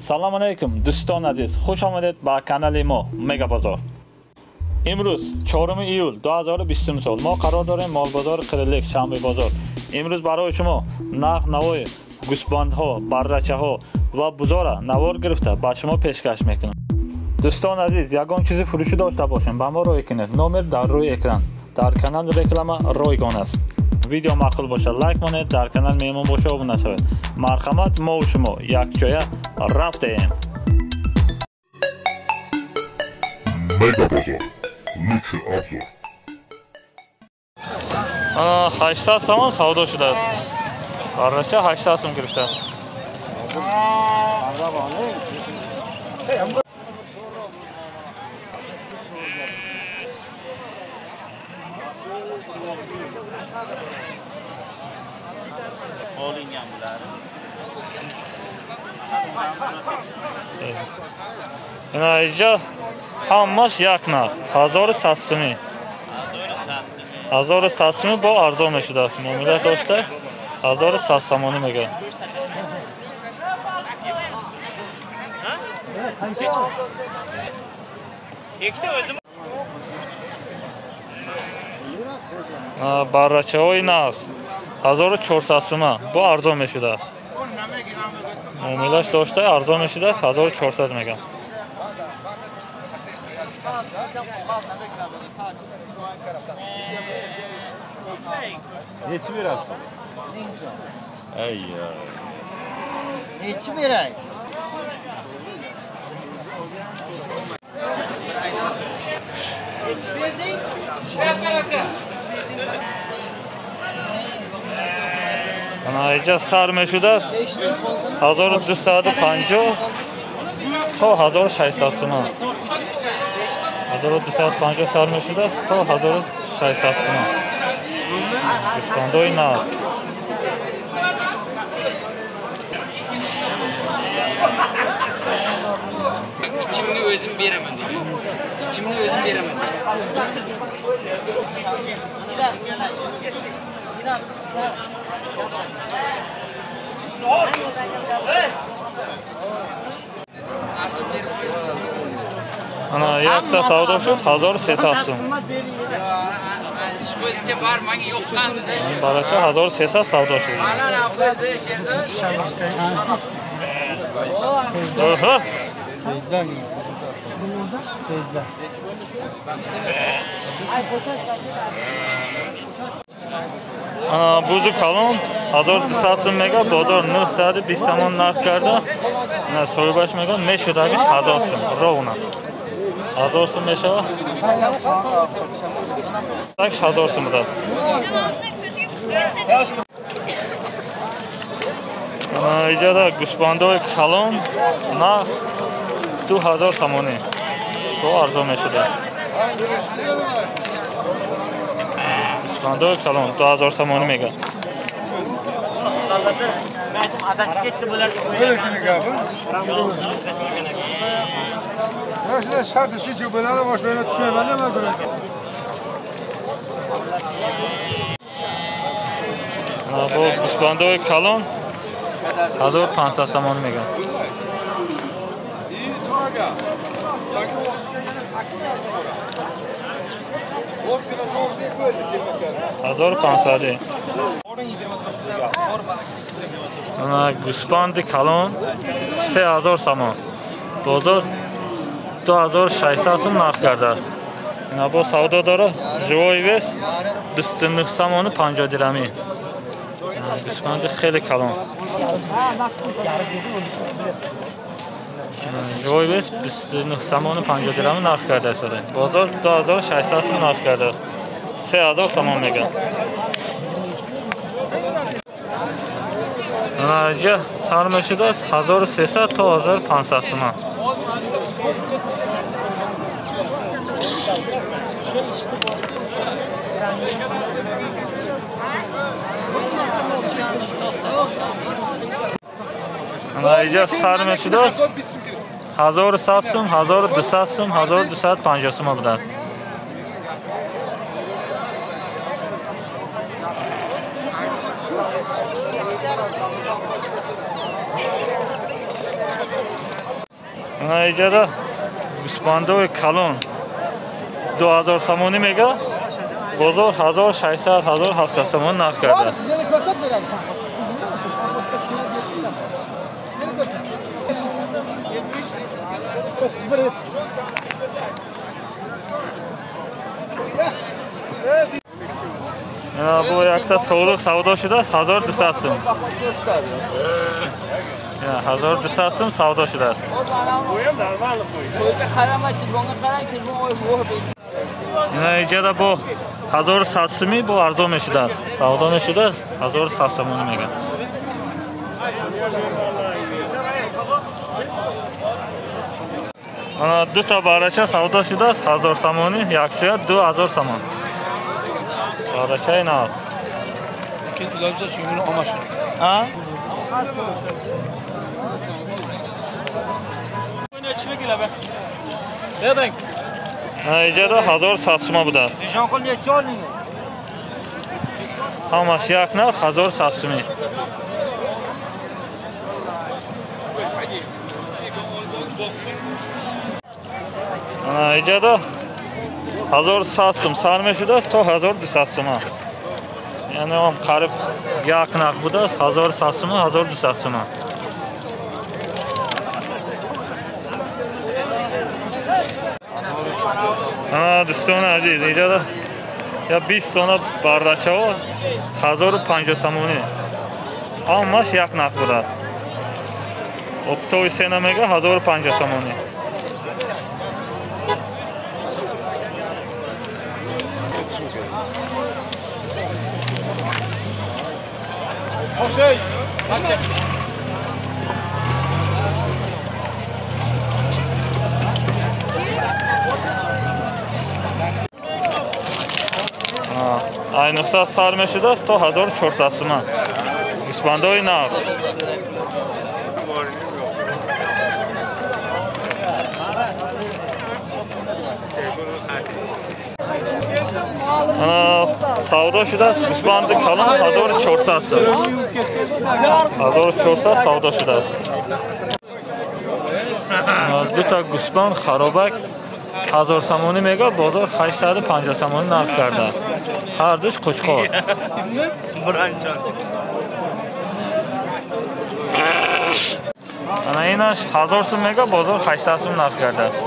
Салом алейкум дӯстон азиз, хуш омадед ба канали мо Мега Бозор. Имрӯз 4 июл 2020 сол мо қарор дорем Молбозор Қирилик Шанбе бозор. Имрӯз барои шумо нарх навои гӯсбандҳо, баррачаҳо ва бузора навор гирифта ба шумо пешкаш мекунам. Дӯстон азиз, ягон чизи фурӯшӣ дошта бошем, ба мо рой кунед. Номер дар рӯи экран. Дар канал реклама ройгон аст. Видео маъқул бошад лайк монед, дар канал меҳмон бошад обуна шавед. Марҳамат, мо шумо якҷоя рафтаем. Мега Бозор. Лучший обзор. 800 сомон савдо шудааст. Баррача 800 сом гирифтааст. Olingan bular. Ина инҷа ҳамаш як нарх 1100 сомӣ. 1100 сомӣ бо арзон мешудааст. Муомила дошта 1100 сомонӣ мегӯяд. Баррачаҳои нағз 1400 сомон бо арзон мешудааст. Муомилаш дошта арзон мешудааст 1400 мегӯяд. Neçi mirasın? Ey ya. Neçi miray? Ана инҷа сар мешудааст 1250 то 1600 сомон. 1250 сар мешудааст то 1600 сомон. Гӯсфандои нағз. İçimni özüm beraman deydi. İçimni özüm beraman deydi. Ана якта савдо шуд 1300 сом. O'zicha bor, menga yoqqandi-da. Baraka 1300 savdo шуд. Mana o'zi Sherzod. Oho. Sezda. Ана бузи калон 1200 сом мега, бозор 920 сомон нарх карда. Ана соҳибаш мега мешудагиш 1000 сом ровно. 1000 сом мешавад. Так 1000 сом будааст. Ана иҷода гӯсфандои калон нарх 2000 сомонӣ. Бо арзон мешудааст. Гӯсфандои калон 2000 сомонӣ мега. Бо гӯсфандои калон 1500 сомон мегӯянд. 1500. Ана гӯсфанди калон 3000 сомон. Бозор 2600 сом нарх кардааст. Ина бо савдо дора живой вес 29 сомону 50 дирамӣ. Гӯсфанди хеле калон. Живой вес 29 сомону 50 дирамӣ нарх кардааст. Бозор 2600 сом нарх кардааст. 3000 сомон мегӯянд. Ана инҷа сар мешудааст 1300 то 1500 сомон. Ана инҷа сар мешудааст 1100 сом, 1200 сом, 1250 сом будааст. Ана иҷада гӯсфандои калон 2000 сомонӣ мега, бозор 1600 1700 сомонӣ нарх кардааст. Бо якта соғлуқ савдо шудааст 1200 сум. 1200 сум савдо шудааст. Ина иҷада бо 1100 сумӣ бо арзон мешудааст. Савдо мешудааст 1100 сомонӣ мегӯянд. Ана дута барача савдо шудааст 1000 сомонӣ, якчоя 2000 сомон. Барачаи нав. Иҷада 1100 сума будааст. Ҳамаш як нарх 1100 сумӣ. Иҷада 1100 сум сар мешудааст то 1200 сума. Яъне ҳам қариб як нарх будааст 1100 сума 1200 сума. Дӯстони азиз, иҷада я 20 дона бардачаҳо 1050 сомонӣ. Ҳамаш як нарх будааст. Оптови сена мега 1050 сомонӣ. Айниқса сар мешудааст то 1400 сума. Гӯсфандои нав. Савдо шудааст гӯсфанди калон 1400 сум. 1400 савдо шудааст. Дута гӯсфанд харобак 1000 сомонӣ мега, бозор 850 сомонӣ нарх кардааст. Ҳардуш қучқор. Ана инаш 1000 сум мега, бозор 800 сум нарх кардааст.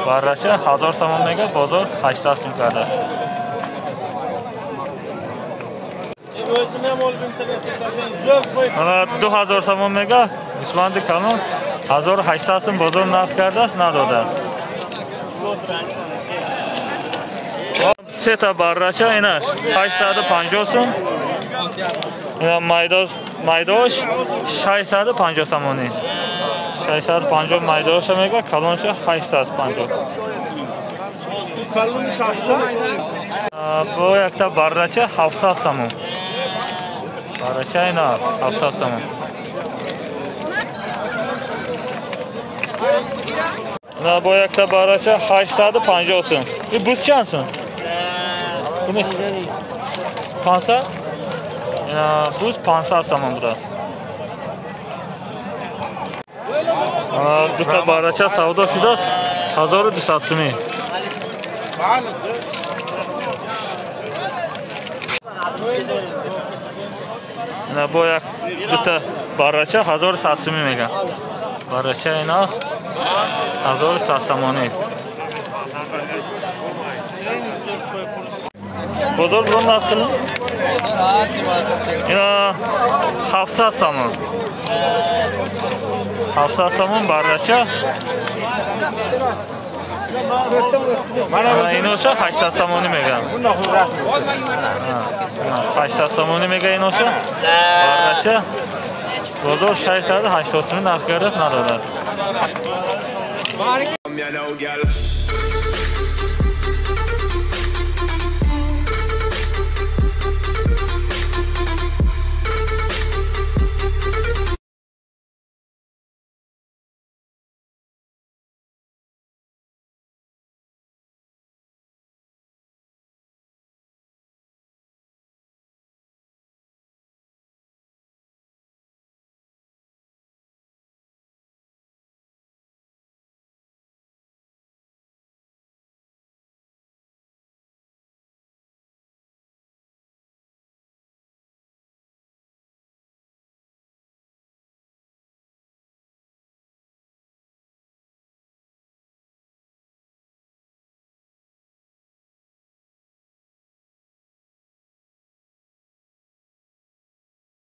Баррача 1000 сомон мега, бозор 800 сум кардааст. Ана 2000 сомон мега, гӯсфанди калон 1800 сум бозор нарх кардааст, надодааст. Сета баррача инаш 850 сум. Ина майдош 650 сомонӣ. 650 майдоша мега, калонша 850. Бо якта баррача 700 сомон. Баррача ина 700 сомон. На бо якта баррача 850 сум. И буз чанд сум? 500? Буз 500 сомон будааст. Дута баррача савдо шудааст 1200 сумӣ. На бо як дута баррача 1100 сумӣ мегӯянд. Баррача ин аст 1100 сомонӣ. Бозор бурон нарх кило? Ина 700 сомон. 700 сомон баррача. Иноша 800 сомонӣ мегӯянд. 800 сомонӣ мега иноша. Баррача бозор 680 сомонӣ нарх кардааст, надодааст.